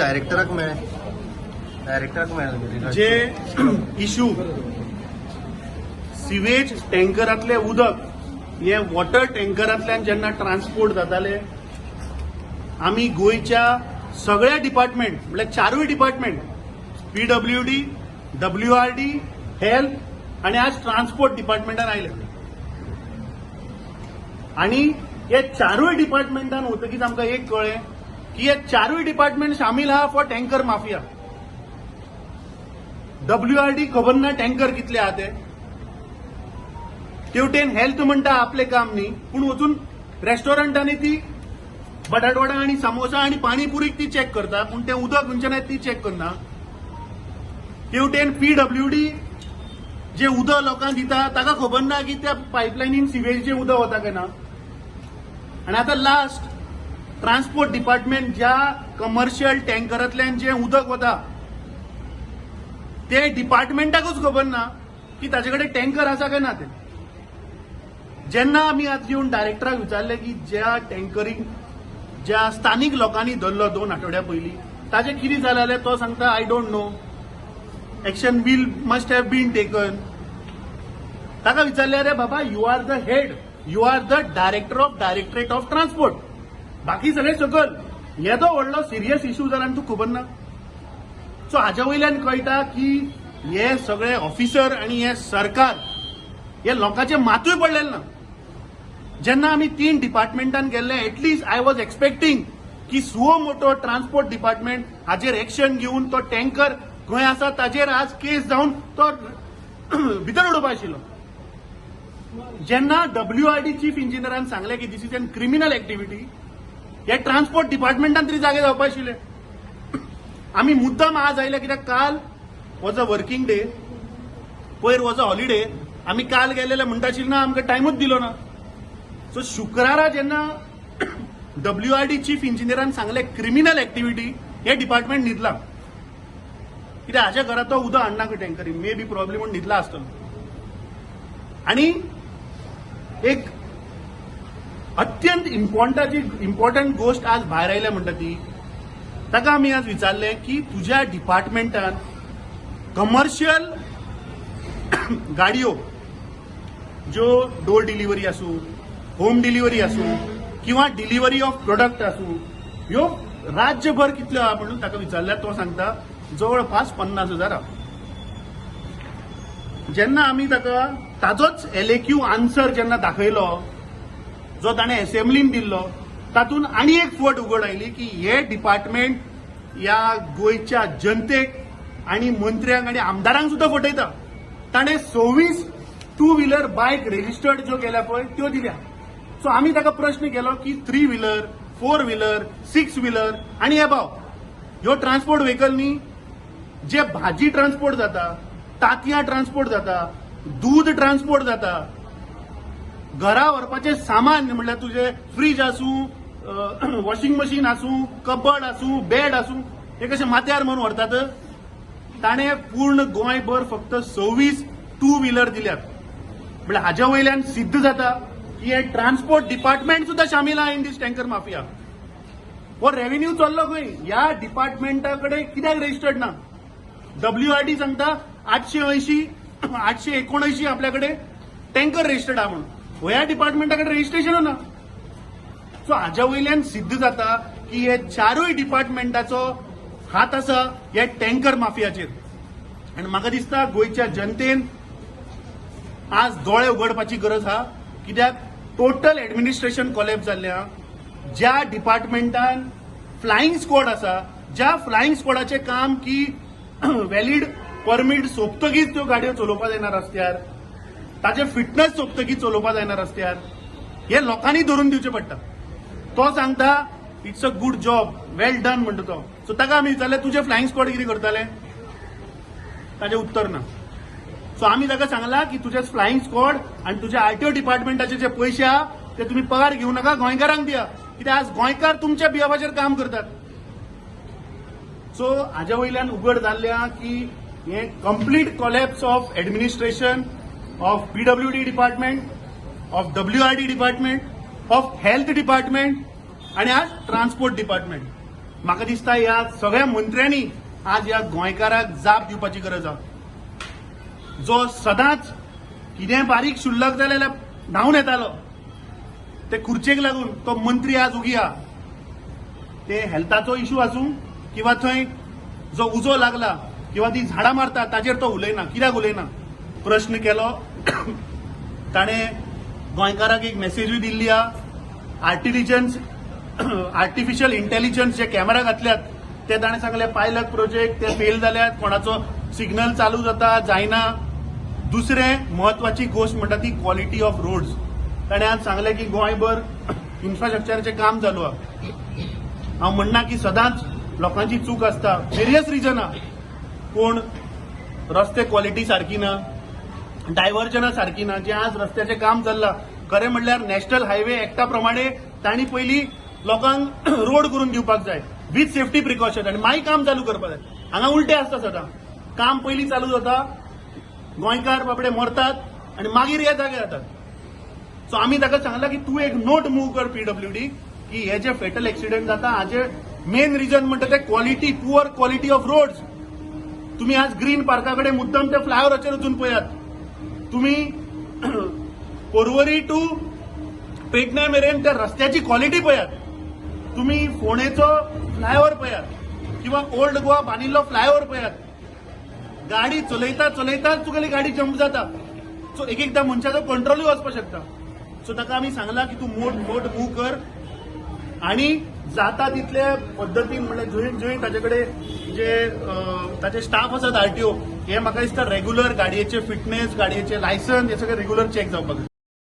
डायरेक्टराक मेळ्ळे, डायरेक्टराक मेळ्ळे. जे issue sewage टँकरांतले उदक हे वॉटर टँकरांतल्यान जेन्ना ट्रान्सपोर्ट जाताले, आमी गोंयच्या सगळ्या डिपार्टमेंट, म्हळ्यार चारूय डिपार्टमेंट, पीडब्ल्यूडी, डब्ल्यूआरडी, हेल्थ आनी आज ट्रान्सपोर्ट डिपार्टमेंटान आयले आनी हे चारूय डिपार्टमेंटान वतकीच आमकां एक कळ्ळें की हे चारूय डिपार्टमेंट सामील आहा फॉर टँकर माफिया. डब्ल्यूआरडी खबर ना टँकर कितले आहा ते. तेवटेन हेल्थ म्हणटा आपलें काम न्ही, पूण वचून रेस्टॉरंटांनी ती बटाटवडा आनी सामोसा आनी पाणीपुरीक ती चॅक करता, पूण तें उदक खंयच्यान येता ती चॅक करना. तेवटेन पीडब्ल्यूडी जे उदक लोकांक दिता ताका खबर ना की त्या पायपलायनीन सिवेजचें उदक वता काय ना. आनी आतां लास्ट ट्रान्सपोर्ट डिपार्टमेंट, ज्या कमर्शियल टँकरांतल्यान जें उदक वता ते डिपार्टमेंटाकूच खबर ना की ताचे कडेन टँकर आसा काय ना ते. जेन्ना आमी आज येवन डायरेक्टराक विचारलें की ज्या टँकरीक ज्या स्थानीक लोकांनी धरलो 2 आठवड्या पयलीं, ताचें कितें जालें जाल्यार तो सांगता, "I don't know, action will must have been taken." ताका विचारलें, "अरे बाबा, you are the head, you are the director of Directorate of Transport, बाकी सगळे सकल, येदो व्हडलो सिरियस इश्यू जाला आनी तुका खबर ना?" सो हाज्या वयल्यान कळटा की हे सगळे ऑफिसर आनी हे सरकार हे लोकांचे मातूय पडलेले ना. जेन्ना आमी तीन डिपार्टमेंटान गेल्ले, at least I was expecting की सुओ मोटो ट्रान्सपोर्ट डिपार्टमेंट हाजेर एक्शन घेवन तो टँकर खंय आसा ताजेर आज केस जावन तो भितर उडोवपा आशिल्लो. जेन्ना डब्ल्यूआरडी चीफ इंजिनियरान सांगलें की this is an criminal activity, हे ट्रान्सपोर्ट डिपार्टमेंटान तरी जागे जावपा आशिल्ले. आमी मुद्दाम आज आयले कित्याक काल वॉज अ वर्किंग डे, पयर वॉज अ हॉलिडे. आमी काल गेलेले म्हणटा आशिल्ले ना, आमकां टायमूच दिलो ना. सो शुक्रारा जेन्ना डब्ल्यूआरडी चीफ इंजिनियरान सांगलें क्रिमिनल एक्टिविटी, हे डिपार्टमेंट न्हिदला, कित्याक हाच्या घरा तो उदक हाडना खंय टँकरी, मे बी प्रॉब्लेम म्हूण न्हिदला आसतलो. आनी एक अत्यंत इम्पॉर्टंटाची इम्पॉर्टंट गोश्ट आज भायर आयल्या म्हणटा ती, ताका आमी आज विचारलें की तुज्या डिपार्टमेंटान कमर्शियल गाडयो, ज्यो डोर डिलिव्हरी आसूं, होम डिलिव्हरी आसूं किंवा डिलिव्हरी ऑफ प्रोडक्ट आसूं, ह्यो राज्यभर कितल्यो आहा म्हणून ताका विचारल्यार तो सांगता जवळपास 50,000 आहा. जेन्ना आमी ताका ताजोच एलएक्यू आन्सर जेन्ना दाखयलो, जो ताणें असेंब्लीन दिल्लो, तातूंत आनी एक फट उगड आयली की हे डिपार्टमेंट ह्या गोंयच्या जनतेक आनी मंत्र्यांक आनी आमदारांक सुद्दां फटयता. ताणें 26 टू व्हिलर बायक रेजिस्टर्ड ज्यो केल्या पळय त्यो दिल्या. सो आमी ताका प्रश्न केलो की three wheeler, four wheeler, six wheeler आनी एबाव ह्यो ट्रान्सपोर्ट व्हेकल न्ही? जे भाजी ट्रान्सपोर्ट जाता, तांतयां ट्रान्सपोर्ट जाता, दूद ट्रान्सपोर्ट जाता, घरा व्हरपाचें सामान म्हणल्यार तुजें फ्रीज आसूं, वॉशिंग मशीन आसूं, कबड आसूं, बेड आसूं, हे कशें माथ्यार मारून व्हरतात? ताणें पूर्ण गोंयभर फक्त 26 टू व्हिलर दिल्यात. म्हणल्यार हाज्या वयल्यान सिद्ध जाता की हे ट्रान्सपोर्ट डिपार्टमेंट सुद्दां सामील आहा इन दीस टँकर माफिया. हो रेव्हेन्यू चल्लो खंय? ह्या डिपार्टमेंटा कडेन कित्याक रजिस्टर्ड ना? डब्ल्यूआरडी सांगता 880, 879 आपल्या कडेन टँकर रजिस्टर्ड आहा म्हणून, ह्या डिपार्टमेंटा कडेन रजिस्ट्रेशन ना. सो हाज्या वयल्यान सिद्ध जाता की हे चारूय डिपार्टमेंटाचो हात आसा ह्या टँकर माफियाचेर. आनी म्हाका दिसता गोंयच्या जनतेन आज दोळे उगडपाची गरज आहा, कित्याक टोटल एडमिनिस्ट्रेशन कोलॅप्स जाल्लें आहा. ज्या डिपार्टमेंटान फ्लायिंग स्क्वॉड आसा, ज्या फ्लायिंग स्क्वॉडाचें काम की व्हॅलीड परमीट सोंपतगीच त्यो गाडयो चलोवपा जायना रस्त्यार, ताचे फिटनेस सोंपतगीच चलोवपा जायना रस्त्यार, हे लोकांनी धरून दिवचें पडटा. तो सांगता, "It's a good job, well done" म्हणटा तो. सो ताका आमी विचारलें, तुजें फ्लायिंग स्क्वॉड कितें करताले? ताजें उत्तर ना. सो आमी ताका सांगलां की तुजें फ्लायिंग स्क्वॉड आनी तुज्या आरटीओ डिपार्टमेंटाचे जे पयशे आहा ते तुमी पगार घेवं नाका, गोंयकारांक दिया, कित्याक आज गोंयकार तुमच्या बिहाफाचेर काम करतात. सो हाज्या वयल्यान उगड जाल्लें आहा की हे complete collapse of administration of PWD department, of WRD department, of health department आनी आज ट्रान्सपोर्ट डिपार्टमेंट. म्हाका दिसता ह्या सगळ्या मंत्र्यांनी आज ह्या गोंयकाराक जाप दिवपाची गरज आसा. जो सदांच कितेंय बारीक शुल्लक जालें जाल्यार धांवन येतालो, ते खुर्चेक लागून तो मंत्री आज उगी आहा. ते हेल्थाचो इशू आसूं किंवा थंय जो उजो लागला किंवा ती झाडां मारता ताजेर तो उलयना. कित्याक उलयना? प्रश्न केलो ताणें गोंयकाराक एक मेसेजूय दिल्ली आहा. आर्टिफिशियल इंटेलिजन्स जे कॅमेरा घातल्यात ते ताणें सांगले पायलट प्रोजेक्ट ते फेल जाल्यात, कोणाचो सिग्नल चालू जाता जायना. दुसरें म्हत्वाची गोश्ट म्हणटा ती क्वॉलिटी ऑफ रोड्स. ताणें आज सांगलें की गोंयभर इन्फ्रास्ट्रक्चराचें काम चालू आहा. हांव म्हणना की सदांच लोकांची चूक आसता, वेरियस रिजन आहा. कोण रस्ते क्वॉलिटी सारकी ना, डायव्हर्जनां सारकी ना. जें आज रस्त्याचें काम चल्लां, खरें म्हणल्यार नॅशनल हायवे एक्टा प्रमाणे तांणी पयलीं लोकांक रोड करून दिवपाक जाय विथ सेफ्टी प्रिकॉशन आनी मागीर काम चालू करपाक जाय. हांगा उलटें आसता, सदां काम पयलीं चालू जाता, गोंयकार बाबडे मरतात आनी मागीर हे जागे जातात. सो आमी ताका सांगलां की तूं एक नोट मूव कर पीडब्ल्यूडी की हे जे फेटल एक्सिडंट जाता हाजे मेन रिजन म्हणटा ते quality, poor quality of roads. तुम्ही आज ग्रीन पार्का कडेन मुद्दम त्या फ्लायओवराचेर वचून पळयात, तुम्ही पोरवरी टू पेडणे मेरेन त्या रस्त्याची क्वॉलिटी पळयात, तुम्ही फोंडेचो फ्लायओवर पळयात किंवा ओल्ड गोवा बांदिल्लो फ्लायओवर पळयात. गाडी चलयता चलयताच तुगेली गाडी जंप जाता. सो एक एकदां मनशाचो कंट्रोलूय वचपाक शकता. सो ताका आमी सांगलां की तूं मोट मोट मूव कर आणि जाता तितले पद्दतीन, म्हणल्यार जंय जंय ताचे कडेन जे ताचे स्टाफ आसात आरटीओ, हे म्हाका दिसता रेगुलर गाडयेचे फिटनेस, गाडयेचे लायसन्स हे सगळे रेगुलर चॅक जावपाक जाय.